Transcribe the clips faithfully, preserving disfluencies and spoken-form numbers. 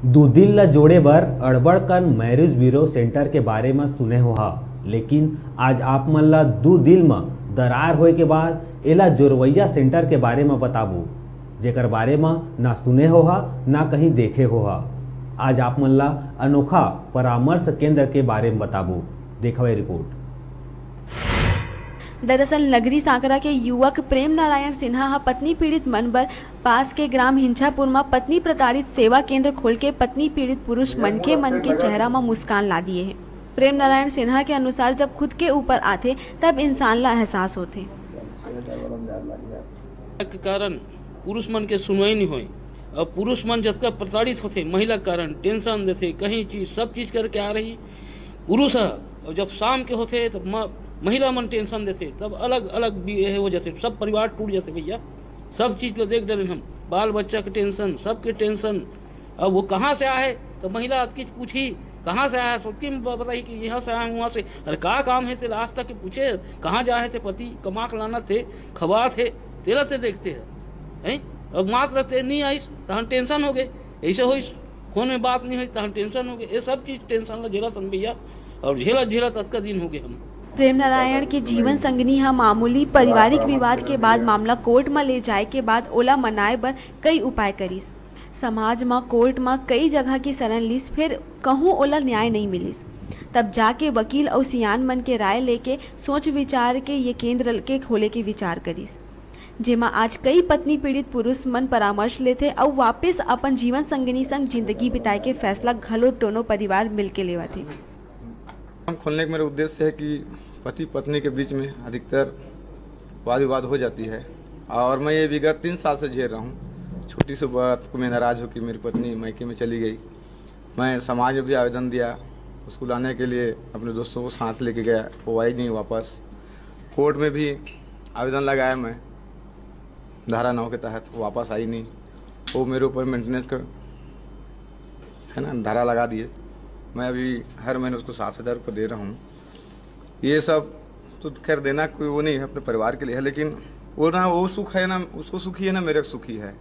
दू दिल ला जोड़े बर अड़बड़ कन मैरिज ब्यूरो सेंटर के बारे म सुने होहा, लेकिन आज आप मन ला दू दिल म दरार होए के बाद एला जोरवैया सेंटर के बारे म बताबो, जेकर बारे म ना सुने होहा, ना कहीं देखे होहा। आज आप मन ला अनोखा परामर्श केंद्र के बारे म बताबो। देखव ये रिपोर्ट। दरअसल नगरी सांकरा के युवक प्रेम नारायण सिन्हा ह पत्नी पीड़ित मन बर पास के ग्राम हिंछापुर म पत्नी प्रताड़ित सेवा केंद्र खोल के पत्नी पीड़ित पुरुष मनखे मन के चेहरा म मुस्कान ला दिए हे। प्रेम नारायण सिन्हा के अनुसार जब खुद के ऊपर आथे, तब इंसान ला एहसास होथे। के कारण पुरुष मन के सुनवाई नहीं होए, और पुरुष मन जतका प्रताड़ित होथे महिला के कारण, टेंशन देथे, कहीं चीज, सब चीज करके आ रही पुरुष ह, और जब शाम के होथे तब म-, महिला मन टेंशन देथे, तब अलग अलग भी ये हो जाथे, सब परिवार टूट जाथे भैया। सब चीज ला देख डरे हम, बाल बच्चा के टेंशन, सबके टेंशन। अब वो कहाँ से आए, तो महिला अतकी पूछी, "कहाँ से आया?" सोचती में ब-, बताई कि यहाँ से आया हूँ, वहाँ से। अरे का काम है तेला आज तक के पूछे, कहाँ जा है ते पति कमा के लाना थे, खवा थे, तेला ते देखते हैं, हैं? अब मात्र ते नहीं आइस, तहन टेंशन हो गए, ऐसे होइस, फोन में बात नहीं हुई, तहन टेंशन हो गए। ये सब चीज टेंशन ला झेलत हन भैया, और झेलत झेलत अतका दिन हो गए हम। प्रेम नारायण के जीवन संगनी ह मामूली पारिवारिक विवाद के बाद मामला कोर्ट म ले जाए के बाद ओला मनाए बर कई उपाय करिस। समाज म कोर्ट म कई जगह के शरण लिस, फेर कहूं ओला न्याय नइ मिलिस। तब जाके वकील अउ सियान मन के राय लेके सोच विचार के ये केंद्र के खोले के विचार करिस, जेमा आज कई पत्नी पीड़ित पुरुष मन परामर्श लेथे अउ वापस अपन जीवन संगनी संग जिंदगी बिताए के फैसला घलो दोनों परिवार मिलके लेवत हे। हम खोलने का मेरा उद्देश्य है कि पति पत्नी के बीच में अधिकतर वाद विवाद हो जाती है, और मैं ये विगत तीन साल से झेल रहा हूँ। छोटी सी बात को मैं नाराज हूँ कि मेरी पत्नी मायके में चली गई। मैं समाज में भी आवेदन दिया, उसको लाने के लिए अपने दोस्तों को साथ लेके गया, वो आई नहीं वापस। कोर्ट में भी आवेदन लगाया मैं धारा नौ के तहत, वापस आई नहीं। वो मेरे ऊपर मेंटेनेंस का, है ना, धारा लगा दिए। मैं अभी हर महीने उसको सात हज़ार रुपये दे रहा हूँ। ये सब तो खैर देना कोई वो नहीं है, अपने परिवार के लिए है, लेकिन वो ना वो सुख है ना उसको सुखी है ना मेरे सुखी है।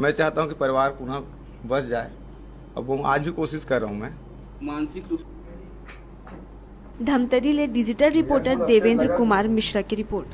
मैं चाहता हूँ कि परिवार पुनः बस जाए। अब वो आज भी कोशिश कर रहा हूँ मैं। मानसिक रूप धमतरी ले डिजिटल रिपोर्टर देवेंद्र कुमार मिश्रा की रिपोर्ट।